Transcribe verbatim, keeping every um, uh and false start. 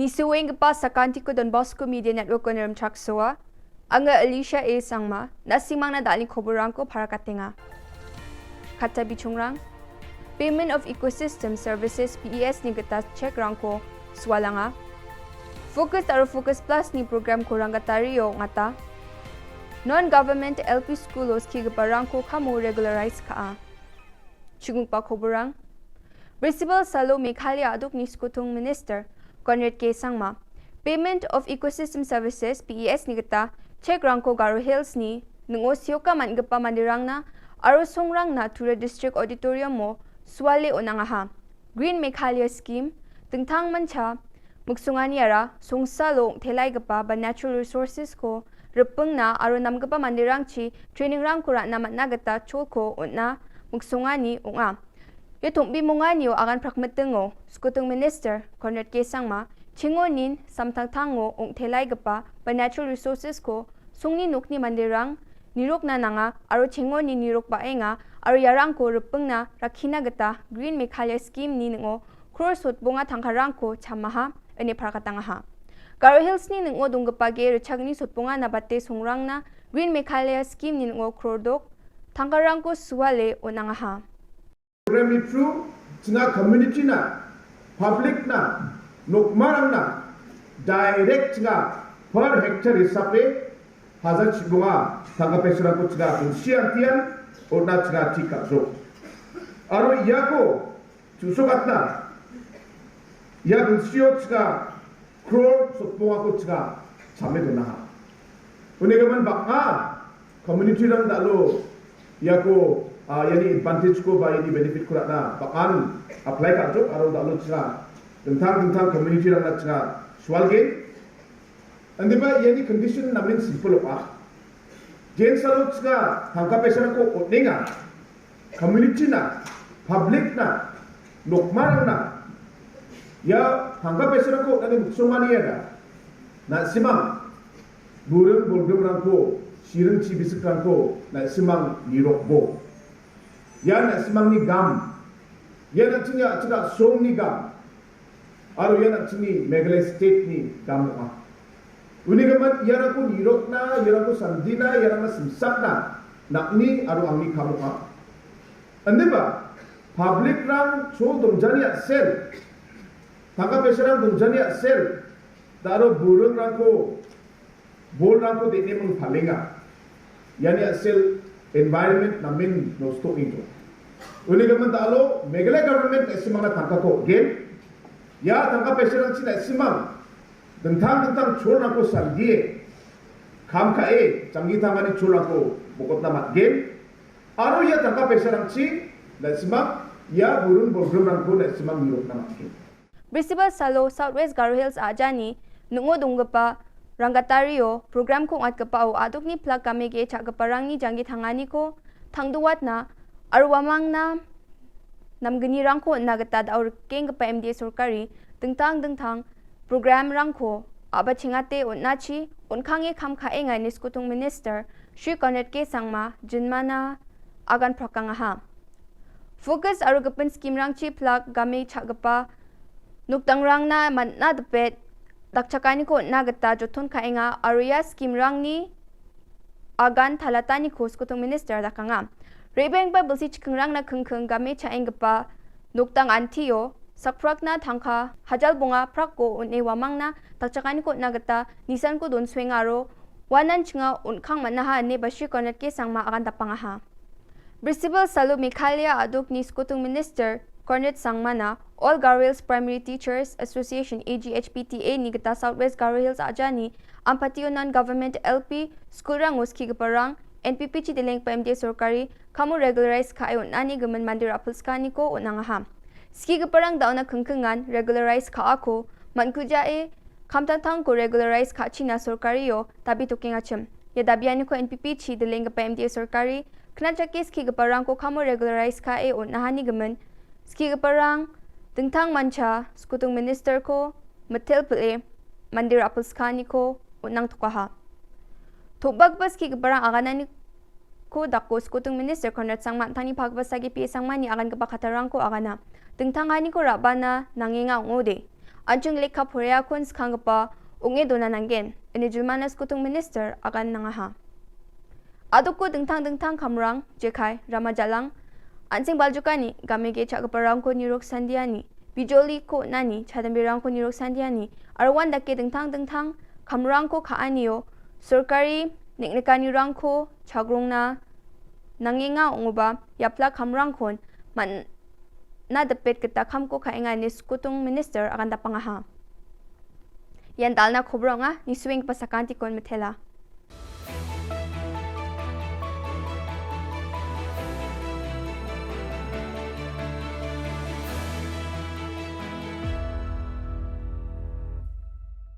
Nisuenggipa sakantiko Don Bosco Media Network-o rimchaksoa. Anga Alicia A Sangma, na·simangna da·alni koborangko parakatenga. Katta bichongrang, Payment of Ecosystem Services, P E S ni gita chekrangko sualanga. Focus aro Focus Plus ni programko ranggatario ong·ata. Non-government L P school-o skigiparangko kamo regularize ka·a. Chinggipa koborang. Brisbane salo Meghalaya a·dokni skul tong minister Conrad K Sangma, Payment of Ecosystem Services, P E S ni gita chekrangko Garo Hills-ni ning·o sioka man·gipa manderangna aro songrangna Tura District Auditorium-o suale on·angaha. Green Meghalaya Scheme, dingtangmancha miksonganiara songsalo ong·telaigipa ba natural resources-ko ripengna aro namgipa manderangchi training-rangko ra·na man·a gita cholko on·na miksongani ong·a. Ia tom·bimonganio agan prakmitingo skul tong minister Conrad K Sangma chingonin samtangtango ong·telaigipa ba natural resources-ko songni nokni manderang nirokna nanga aro chingoni nirok ba·enga aro iarangko ripengna rakkina gita Green Meghalaya Scheme-ni ning·o crore sotbonga tangkarangko chamaha ine parakatangaha. Garo Hills-ni ning·o donggipa ge ritchagni sotbonga nabate songrangna Green Meghalaya Scheme-ni ning·o crore dok tangkarangko suale on·angaha. Program-ni through chinga community-na, public-na, nokmarangna direct chinga per hectare hisabe hajar chibonga tangka paisarangko chinga gilsi antian on·na chinga tik ka·jok. Aro iako chu·sokatna ia gilsio chinga crore sotbongako chinga chame donaha. Uni gimin bang·a community-rang da·alo iako, ah, iani advantage-ko ba iani benefit-ko ra·na bang·an apply ka·jok aro da·alo chinga dingtang dingtang community-rangna chinga sualgen. Indiba iani condition namen simple ong·a. Jensalo chinga tangka paisarangko on·enga. Community-na, public-na, nokmarangna ia tangka paisarangko on·ani miksonganiara na·simang buring bolgrimrangko, siring chibisikrangko na·simang nirokbo. Ia na·simangni gam. Ia na·chingni a·chik a·songni gam. Aro ia na·chingni Meghalaya state-ni gam ong·a. Uni gimin iarangko nirokna, iarangko sandina, iarangna simsakna nang·ni aro angni kam ong·a. Indiba public-rang chol dongjani a·sel, tangka paisarang dongjani a·sel, da·aro buringrangko bolrangko de·e ming palenga. Iani a·sel environment namen nosto ong·e dong·a. Uni gimin da·alo Meghalaya government na·simangna tangkako on·gen. Ia tangka paisarangchi na·simang dingtang dingtang cholrangko saldie kam ka·e janggi tangani cholrangko bokotna man·gen. Aro ia tangka paisarangchi na·simang ia buring bolgrimrangko na·simang nirokna man·gen. Brisbane salo South West Garo Hills a·jani ning·o donggipa ranggatario programko ong·atgipao a·dokni plak game ge·e cha·giparangni janggi tanganiko tangdoatna aro uamangna namgnirangko on·na gita da·o rikenggipa M D A sorkari dingtang dingtang programrangko a·bachengate on·achi on·kange kam ka·enga ine skul tong minister Shri Conrad K Sangma jinmana agan prakangaha. Focus aro gipin scheme-rangchi plak game cha·gipa nokdangrangna man·a dipet dakchakaniko on·na gita joton ka·enga aro ia scheme-rangni agan talataniko skul tong minister dakanga. Re·baenggipa bilsi chikingrangna kingking game cha·enggipa nokdang antio sakprakna tangka hajal bonga prakko on·e uamangna dakchakaniko on·na gita nisanko donsoenga aro uanan chinga on·kang man·aha ine Bashir Conrad K Sangma agan dapangaha. Brisbane salo Meghalaya a·dokni skul tong minister Conrad Sangmana All Garo Hills Primary Teachers Association, A G H P T A ni gita South West Garo Hills a·jani ampatio non-government L P school-rango skigiparang N P P-chi dilenggipa M D A sorkari kamo regularize ka·e on·ani gimin mande ra·pilskaniko on·angaha. Skigiparang da·ona kingkingan regularize ka·ako man·kujae kamtangtangko regularize ka·china sorkario dabi tokengachim. Ia dabianiko N P P-chi dilenggipa M D A sorkari knatjake skigiparangko kamo regularize ka·e on·ahani gimin skigiparang dingtang mancha skul tong minister-ko mitel pil·e mande ra·pilskaniko on·nangtokaha. Tom·bakgipa skigiparang agananiko dako skul tong minister Conrad Sangma an·tangni pagipa sagi P A Sangmani agangipa kattarangko agana. Dingtanganiko ra·bana nangenga ong·ode. an·ching lekka poraiakon skanggipa ong·e dona nanggen, ine Jilmana Skootung Minister agan nangaha. Adoko dingtang dingtang kamrang, jekai, rama jalang, an·ching baljokani, game ge cha·giparangko nirok sandiani, bijoliko on·ani, chadamberangko nirok sandiani, aro uandake dingtang dingtang kamrangko ka·anio sorkari neng·nikanirangko chagrongna nangenga ong·oba, iapla kamrangkon man-, na dipet gita kamko ka·enga ine Skootung Minister agan dapangaha. Ian dalna kobra ong·a, nisuenggipa sakantikon mitela.